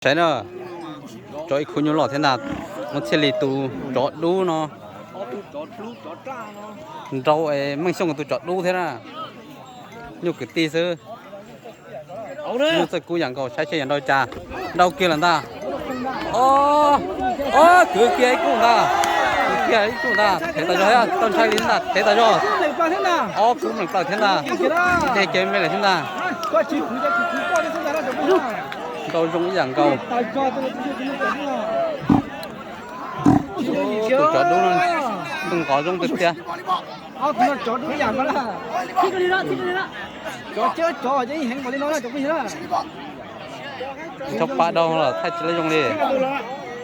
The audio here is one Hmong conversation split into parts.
Saib na, tsov ib khub nyuj loj thiab ntag. Muaj Txhiaj Lis tus tsov dub no nrau Meej Xyooj tus tsov dub thiab na. Nyuj kwv tij xwb. Nyuj txawj kub yam nkaus, saib seb yuav nrau cas. Nrau kiag lawm ntag. Ob, ob, kwv kiag ib kub ntag. Kwv kiag ib kub ntag, thev tas zog thiab, tau ntshai li ntag, thev tas zog. Ob kub mleem plaws thiab ntag. Dej kiag me lawm thiab ntag. Nrau zoo ib yam nkaus. Tus tsov dub no nqov zoo tiag tiag. Tsob pab dau los thaij tsis zoo li.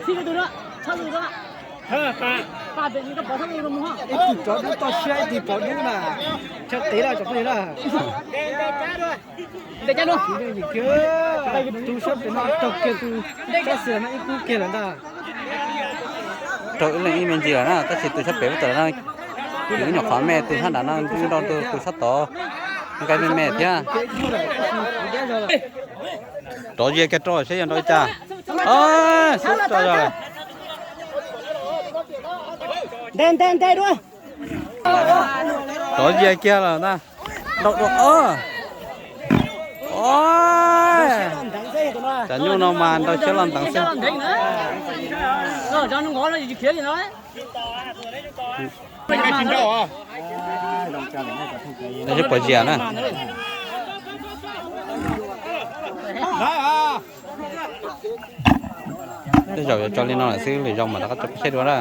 Ib tug tsov dub toj siab, ib tug tsov dub na, tshaj qiv lawm tsoom phooj ywg na. Tus sab pem no raug kiag tus sab xis no ib kub kiag lawm ntag. Raug ib leeg ib me ntsis lawm na, tab sis tus sab pem ub tam no, tus nyuam qhuav me, tus sab nram no nrau tus sab tod nqaij me me thiab. Rov zias kiag rau seb yuav nrau li cas. Xub rau zog lawm. Rov zias kiag lawm ntag. Nrau dua. Cov nyuj no mas nrau siab los nteev xwb. Seb puas zias na. Tej zaum yuav tso li no lawm xwb, lwm zaus mam rov qab tso peb saib dua na.